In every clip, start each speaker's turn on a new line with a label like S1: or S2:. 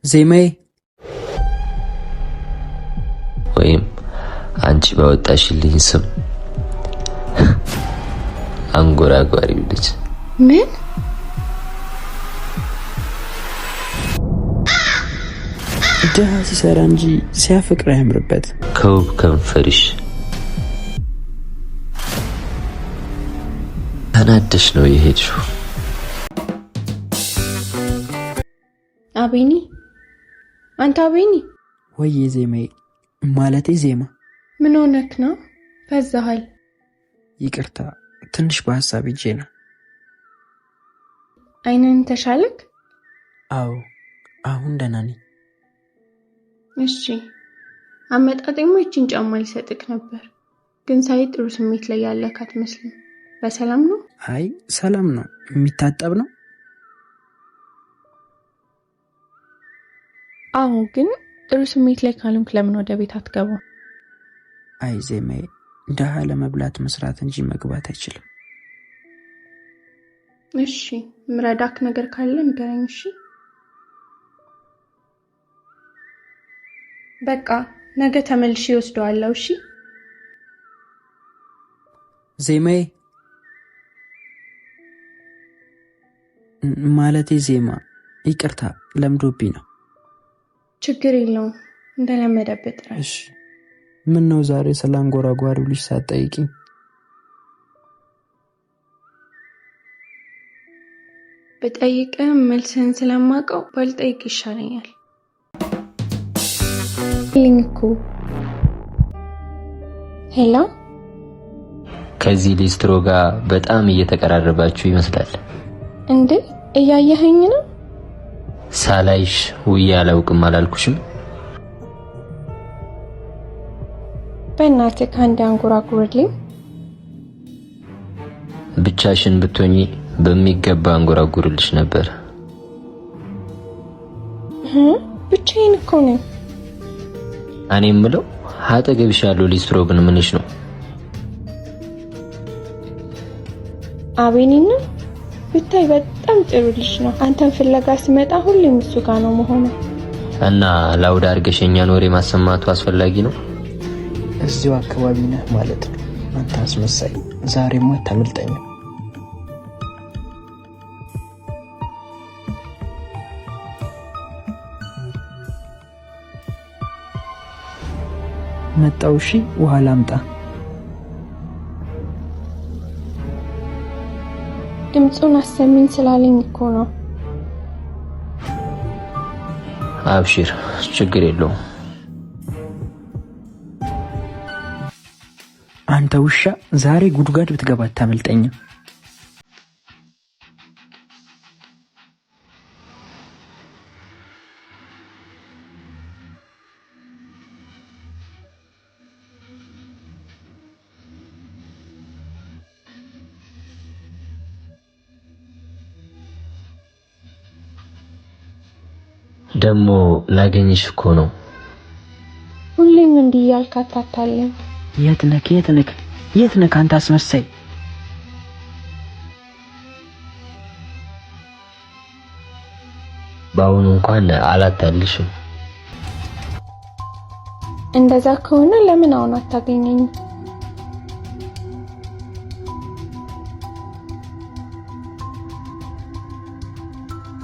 S1: ዜማዬ
S2: ወይም አንቺ ባወጣሽልኝ ስም አንጎራጓሪው ልጅ።
S3: ምን?
S1: ድሃ ሲሰራ እንጂ ሲያፈቅር አያምርበት።
S2: ከውብ ከንፈርሽ ተናደሽ ነው የሄድሽው።
S3: አቤኒ፣ አንተ አቤኒ።
S1: ወይዬ ዜማዬ፣ ማለቴ ዜማ።
S3: ምን ሆነክ ነው? ፈዛሃል።
S1: ይቅርታ፣ ትንሽ በሀሳብ ሂጄ ነው።
S3: አይንን ተሻለክ?
S1: አዎ፣ አሁን ደህና ነኝ።
S3: እሺ፣ አመጣጤማ ይችን ጫማ ሊሰጥክ ነበር፣ ግን ሳይ ጥሩ ስሜት ላይ ያለክ አትመስልም። በሰላም ነው?
S1: አይ ሰላም ነው። የሚታጠብ ነው?
S3: አዎ፣ ግን ጥሩ ስሜት ላይ ካልሆንክ ለምን ወደ ቤት አትገባም?
S1: አይ ዜማዬ፣ ድሃ ለመብላት መስራት እንጂ መግባት አይችልም።
S3: እሺ፣ ምረዳክ ነገር ካለ ንገረኝ። እሺ፣ በቃ ነገ ተመልሼ እወስደዋለሁ። እሺ
S1: ዜማዬ፣ ማለቴ ዜማ፣ ይቅርታ ለምዶብኝ ነው።
S3: ችግር የለውም፣ እንደለመደብህ ጥረት።
S1: እሺ፣ ምን ነው ዛሬ ስለ አንጎራጓሪው ልጅ ሳትጠይቂኝ?
S3: ብጠይቅህም መልስህን ስለማውቀው ባልጠይቅ ይሻለኛል። ልኝ እኮ hello፣
S2: ከዚህ ሊስትሮ ጋር በጣም እየተቀራረባችሁ ይመስላል።
S3: እንዴ እያየኸኝ ነው?
S2: ሳላይሽ ውዬ አላውቅም አላልኩሽም?
S3: በእናትህ ከአንድ አንጎራጉርልኝ።
S2: ብቻሽን ብትሆኚ በሚገባ አንጎራጉርልሽ ነበር።
S3: ብቻዬን እኮ ነኝ።
S2: እኔ የምለው አጠገብሽ ያለው ሊስትሮ ግን ምንሽ ነው?
S3: አቤኔ ነው ብታይ፣ በጣም ጥሩ ልጅ ነው። አንተን ፍለጋ ስመጣ ሁሌም እሱ ጋር ነው መሆኑ።
S2: እና loud አድርገሽ የእኛን ወሬ ማሰማቱ አስፈላጊ ነው?
S1: እዚሁ አካባቢ ነህ ማለት ነው። አንተ አስመሳይ፣ ዛሬማ አታመልጠኝም። መጣው። እሺ፣ ውሃ ላምጣ።
S3: ድምፁን አሰሚኝ ስላለኝ እኮ ነው።
S2: አብሽር፣ ችግር የለውም።
S1: አንተ ውሻ፣ ዛሬ ጉድጓድ ብትገባ አታመልጠኝም።
S2: ደግሞ ላገኝሽ እኮ ነው።
S3: ሁሌም እንዲህ እያልክ አታታለኝ።
S1: የት ነክ? የት ነክ? የት ነክ? አንተ አስመሳይ!
S2: በአሁኑ እንኳን አላታልሽም።
S3: እንደዛ ከሆነ ለምን አሁን አታገኘኝም?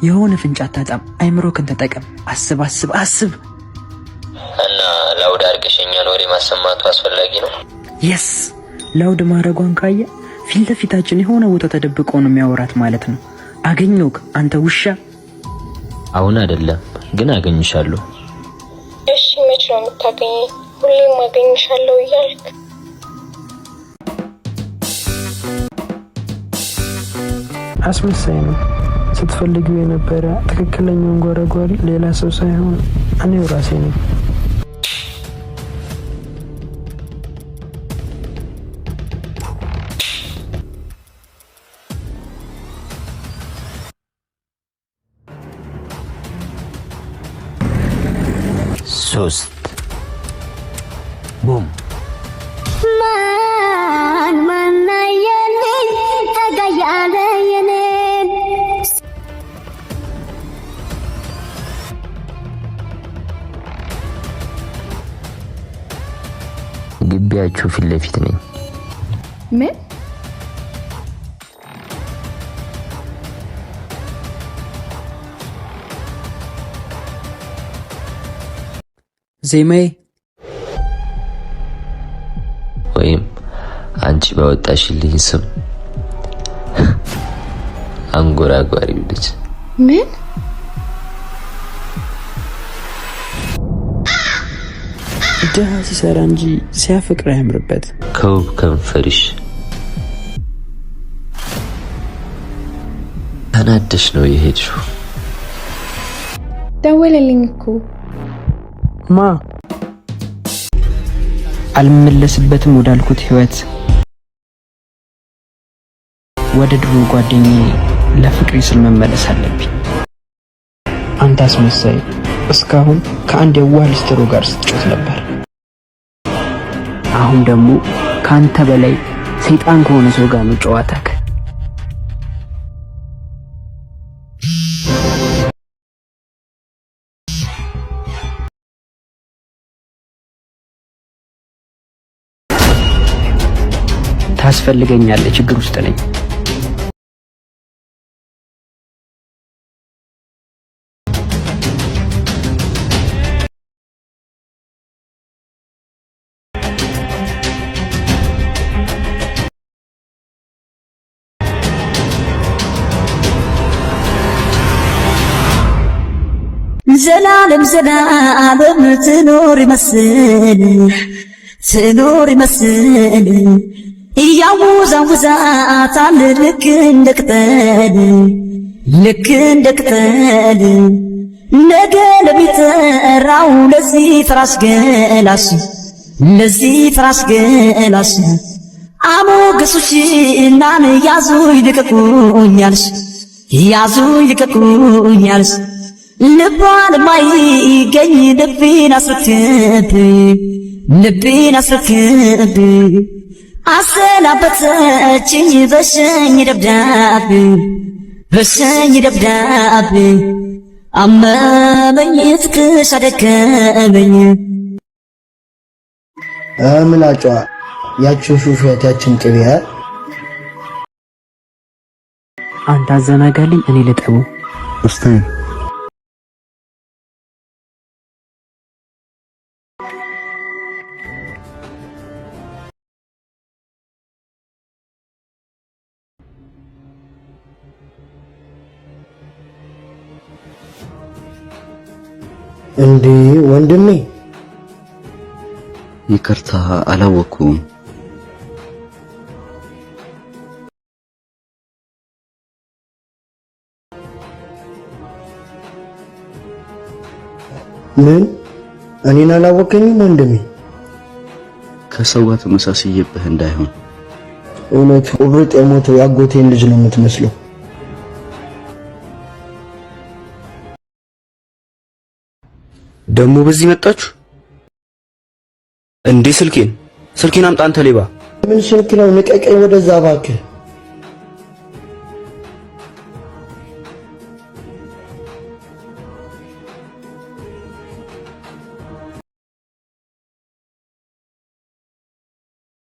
S1: የሆነ ፍንጭ አታጣም። አይምሮክን ተጠቀም። አስብ፣ አስብ፣ አስብ።
S2: እና loud አድርገሽ የእኛን ወሬ ማሰማቱ አስፈላጊ ነው?
S1: Yes፣ loud ማድረጓን ካየ ፊት ለፊታችን የሆነ ቦታ ተደብቆ ነው የሚያወራት ማለት ነው። አገኘውክ አንተ ውሻ።
S2: አሁን አይደለም ግን አገኝሻለሁ።
S3: እሺ፣ መች ነው የምታገኘኝ? ሁሌም አገኝሻለሁ እያልክ።
S1: አስመሳይ ነው። ስትፈልጊው የነበረ ትክክለኛውን ጎረጓሪ ሌላ ሰው ሳይሆን እኔው ራሴ ነኝ።
S2: ሶስት ቡም።
S4: ማን ማናየልኝ ተጋያለ የኔን።
S2: ግቢያችሁ ፊት ለፊት ነኝ።
S3: ምን?
S1: ዜማዬ
S2: ወይም አንቺ ባወጣሽልኝ ስም አንጎራጓሪው ልጅ።
S3: ምን?
S1: ድሃ ሲሰራ እንጂ ሲያፈቅር አያምርበት።
S2: ከውብ ከንፈርሽ ተናደሽ ነው የሄድሽው።
S3: ደወለልኝ እኮ።
S1: ማ? አልመለስበትም ወዳልኩት ህይወት፣ ወደ ድሮ ጓደኛዬ ለፍቅሬ ስል መመለስ አለብኝ። አንተ አስመሳይ፣ እስካሁን ከአንድ የዋህ ሊስትሮ ጋር ስትጮት ነበር። አሁን ደግሞ ከአንተ በላይ ሰይጣን ከሆነ ሰው ጋር ነው ጨዋታክ። ታስፈልገኛለህ፣ ችግር ውስጥ ነኝ።
S4: ዘላለም ዘላለም ትኖር ይመስል፣ ትኖር ይመስል፣ እያወዛውዛታል ልክ እንደ ቅጠል፣ ልክ እንደ ቅጠል። ነገ ለሚጠራው ለዚህ ፍራሽ ገላሽ፣ ለዚህ ፍራሽ ገላሽ አሞገሱሽ እናን ያዙ ይልቀቁኛልሽ፣ ያዙ ይልቀቁኛልሽ። ልቧን ማይገኝ ልቤን አስረክብ፣ ልቤን አስረክብ። አሰናበተችኝ በሸኝ ደብዳቤ፣ በሸኝ ደብዳቤ። አመመኝ ፍቅርሽ አደከመኝ።
S5: ምላጯ ያችን ሹፌት ያችን ቅቤ።
S1: አንተ አዘናጋልኝ፣ እኔ ልጠቡ።
S6: እስቲ።
S5: እንዴ ወንድሜ።
S7: ይቅርታ፣ አላወቅኩም።
S5: ምን፣ እኔን አላወቀኝም ወንድሜ?
S7: ከሰው ጋር ተመሳስዬብህ እንዳይሆን።
S5: እውነት ቁብርጥ የሞተው ያጎቴን ልጅ ነው የምትመስለው።
S8: ደግሞ በዚህ መጣችሁ እንዴ? ስልኬን፣ ስልኬን አምጣ አንተ ሌባ!
S5: ምን ስልክ ነው? ንቀቀኝ ወደዛ እባክህ።